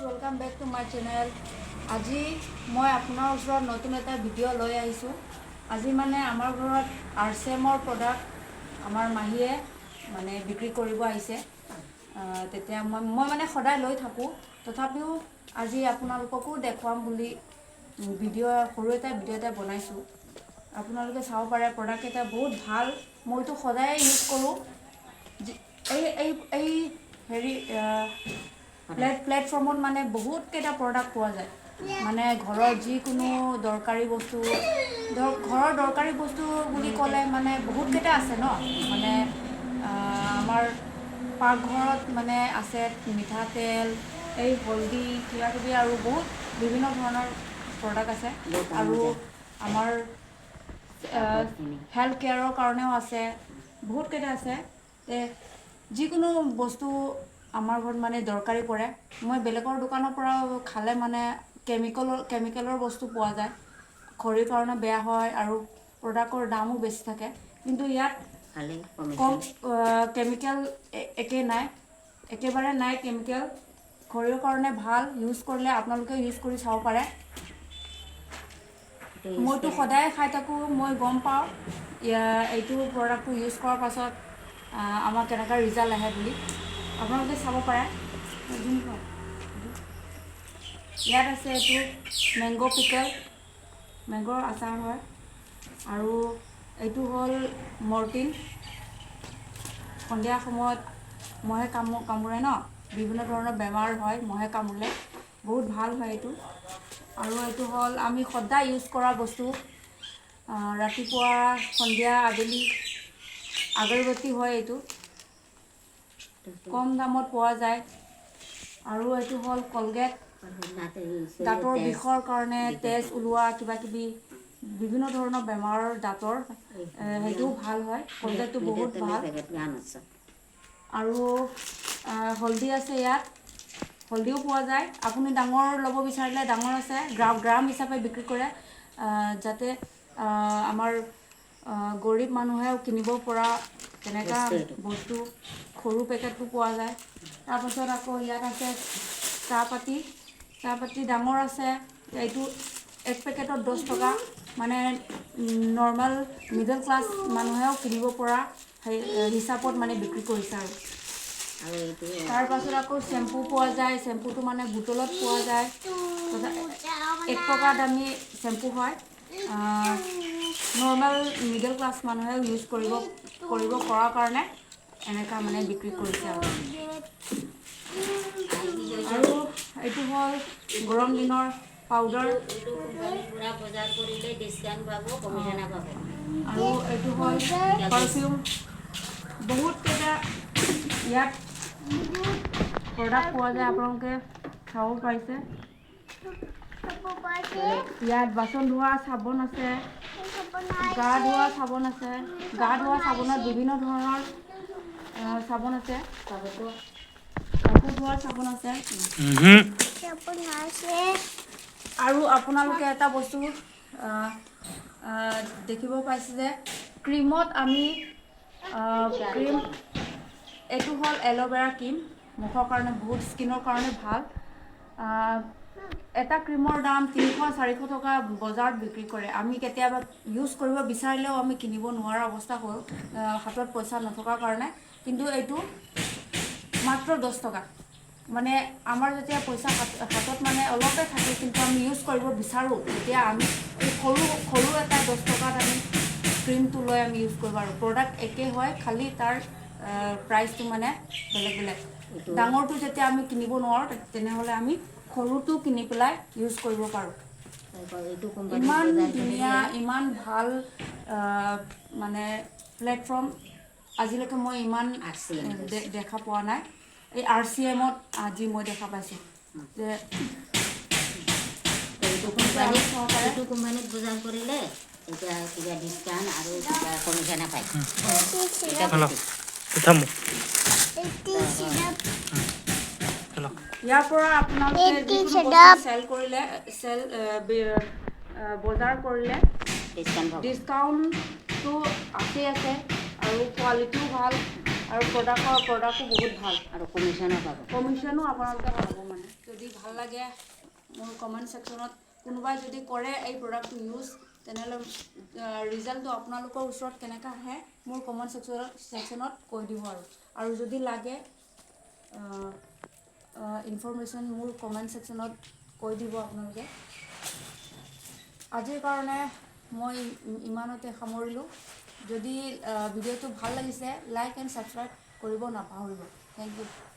Welcome back to my channel. আজি মই আপোনাৰ ওচৰত নতুন এটা ভিডিঅ' লৈ আহিছোঁ। আজি মানে আমাৰ ঘৰত আৰ চি এমৰ প্ৰডাক্ট আমাৰ মাহীয়ে মানে বিক্ৰী কৰিব আহিছে। তেতিয়া মই মানে সদায় লৈ থাকোঁ, তথাপিও আজি আপোনালোককো দেখুৱাম বুলি ভিডিঅ' সৰু এটা ভিডিঅ' এটা বনাইছোঁ। আপোনালোকে চাব পাৰে, প্ৰডাক্টকেইটা বহুত ভাল। মইতো সদায় ইউজ কৰোঁ। এই এই এই হেৰি প্লেটফৰ্মত মানে বহুত কেইটা প্ৰডাক্ট পোৱা যায়। মানে ঘৰৰ যিকোনো দৰকাৰী বস্তু, ধৰক ঘৰৰ দৰকাৰী বস্তু বুলি ক'লে মানে বহুতকেইটা আছে ন। মানে আমাৰ পাকঘৰত মানে আছে মিঠাতেল, এই হলদি, কিবা কিবি আৰু বহুত বিভিন্ন ধৰণৰ প্ৰডাক্ট আছে। আৰু আমাৰ হেল্থ কেয়াৰৰ কাৰণেও আছে, বহুতকেইটা আছে। তে যিকোনো বস্তু আমাৰ ঘৰত মানে দৰকাৰী পৰে। মই বেলেগৰ দোকানৰ পৰা খালে মানে কেমিকেলৰ বস্তু পোৱা যায়, খৰিৰ কাৰণে বেয়া হয় আৰু প্ৰডাক্টৰ দামো বেছি থাকে। কিন্তু ইয়াত ভালেই। কম কমিছে। কেমিকেল একেই নাই, একেবাৰে নাই কেমিকেল। শৰীৰৰ কাৰণে ভাল। ইউজ কৰিলে আপোনালোকে ইউজ কৰি চাব পাৰে। মইতো সদায় খাই থাকোঁ, মই গম পাওঁ এইটো প্ৰডাক্টটো ইউজ কৰাৰ পাছত আমাৰ কেনেকুৱা ৰিজাল্ট আহে বুলি। আপোনালোকে চাব পাৰে। জুম কৰ। ইয়াত আছে এইটো মেংগ' পিকল, মেংগ'ৰ আচাৰ হয়। আৰু এইটো হ'ল মৰ্টিন। সন্ধিয়া সময়ত মহে কামোৰে ন, বিভিন্ন ধৰণৰ বেমাৰ হয় মহে কামুৰিলে, বহুত ভাল হয় এইটো। আৰু এইটো হ'ল আমি সদায় ইউজ কৰা বস্তু, ৰাতিপুৱা, সন্ধিয়া, আবেলি, আগৰবতী হয় এইটো। কম দামত পোৱা যায়। আৰু এইটো হ'ল কলগেট, দাঁতৰ বিষৰ কাৰণে, তেজ ওলোৱা, কিবা কিবি বিভিন্ন ধৰণৰ বেমাৰৰ দাঁতৰ সেইটোও ভাল হয়। কলগেটটো বহুত ভাল। আৰু হলদি আছে ইয়াত, হলদিও পোৱা যায়। আপুনি ডাঙৰ ল'ব বিচাৰিলে ডাঙৰ আছে। গ্ৰাম হিচাপে বিক্ৰী কৰে, যাতে আমাৰ গৰীব মানুহেও কিনিব পৰা তেনেকুৱা বস্তু এইটো। বস্তু সৰু পেকেটটো পোৱা যায়। তাৰপাছত আকৌ ইয়াত আছে চাহপাতি। চাহপাতি ডাঙৰ আছে। এইটো এক পেকেটত 10 টকা। মানে নৰ্মেল মিডল ক্লাছ মানুহেও কিনিব পৰা সেই হিচাপত মানে বিক্ৰী কৰিছে। আৰু আৰু এইটো তাৰপাছত আকৌ চেম্পু পোৱা যায়। চেম্পুটো মানে বুটলত পোৱা যায়। 1 টকা দামী চেম্পু হয়। নৰ্মেল মিডল ক্লাছ মানুহেও ইউজ কৰিব পৰাৰ কাৰণে এনেকুৱা মানে বিক্ৰী কৰিছে। আৰু এইটো হ'ল গৰম দিনৰ পাউডাৰ। এইটো কোম্পানীৰ পৰা বজাৰ কৰিলে ডিছকাউণ্ট পাব, কমিশ্যন পাব। আৰু এইটো হ'ল পাৰফিউম। বহুত কেইটা ইয়াত প্ৰডাক্ট পোৱা যায়, আপোনালোকে চাব পাৰিছে। ইয়াত বাচন ধোৱা চাবোন আছে, গা ধোৱা চাবোন আছে। গা ধোৱা চাবোনত বিভিন্ন ধৰণৰ চাবোন আছে, কাপোৰ ধোৱা চাবোন আছে। আৰু আপোনালোকে এটা বস্তু দেখিব পাইছে যে ক্ৰীমত আমি ক্ৰীম, এইটো হ'ল এল'ভেৰা ক্ৰীম, মুখৰ কাৰণে বহুত, স্কিনৰ কাৰণে ভাল। এটা ক্ৰীমৰ দাম 300-400 টকা বজাৰত বিক্ৰী কৰে। আমি কেতিয়াবা ইউজ কৰিব বিচাৰিলেও আমি কিনিব নোৱাৰা অৱস্থা হ'ল, হাতত পইচা নথকাৰ কাৰণে। কিন্তু এইটো মাত্ৰ 10 টকা। মানে আমাৰ যেতিয়া পইচা হাতত মানে অলপে থাকে, কিন্তু আমি ইউজ কৰিব বিচাৰোঁ, তেতিয়া আমি এই সৰু সৰু এটা 10 টকাত আমি ক্ৰীমটো লৈ আমি ইউজ কৰিব পাৰোঁ। প্ৰডাক্ট একেই হয়, খালি তাৰ প্ৰাইচটো মানে বেলেগ বেলেগ। ডাঙৰটো যেতিয়া আমি কিনিব নোৱাৰোঁ, তেনেহ'লে আমি সৰুটো কিনি পেলাই ইউজ কৰিব পাৰোঁ। এইটো কোম্পানীত ইমান বজাৰ ধুনীয়া, কৰিলে ইমান ভাল মানে প্লেটফৰ্ম আজিলৈকে মই ইমান RCM দেখা পোৱা নাই। এই আৰ চি এমত আজি মই দেখা পাইছোঁ যে এইটো কোম্পানীত চাব পাৰে। এইটো কোম্পানীত বজাৰ কৰিলে এতিয়া কিবা ডিছকাউণ্ট আৰু কিবা কমিশ্যন পায়। এটা হেল্ল'। বেছি। থামো। হেল্ল'। ইয়াৰ পৰা আপোনালোকে যিকোনো বস্তু চেল কৰিলে, চেল বজাৰ কৰিলে ডিছকাউণ্ট পাব। ডিছকাউণ্টটো আছেই আছে আৰু কোৱালিটিও ভাল। আৰু প্ৰডাক্টো বহুত ভাল। আৰু কমিশ্যনো পাব। কমিশ্যনো আপোনালোকে পাব। মানে যদি ভাল লাগে, মোৰ কমেণ্ট ছেকশ্যনত কোনোবাই যদি কৰে এই প্ৰডাক্টটো ইউজ, তেনেহ'লে ৰিজাল্টটো আপোনালোকৰ ওচৰত কেনেকৈ আহে মোৰ কমেণ্ট ছেকশ্যনত কৈ দিব। আৰু যদি লাগে ইনফৰমেশ্যন, মোৰ কমেণ্ট ছেকশ্যনত কৈ দিব আপোনালোকে। আজিৰ কাৰণে মই ইমানতে সামৰিলোঁ। যদি ভিডিঅ'টো ভাল লাগিছে, লাইক এণ্ড ছাবস্ক্ৰাইব কৰিব নাপাহৰিব। Thank U.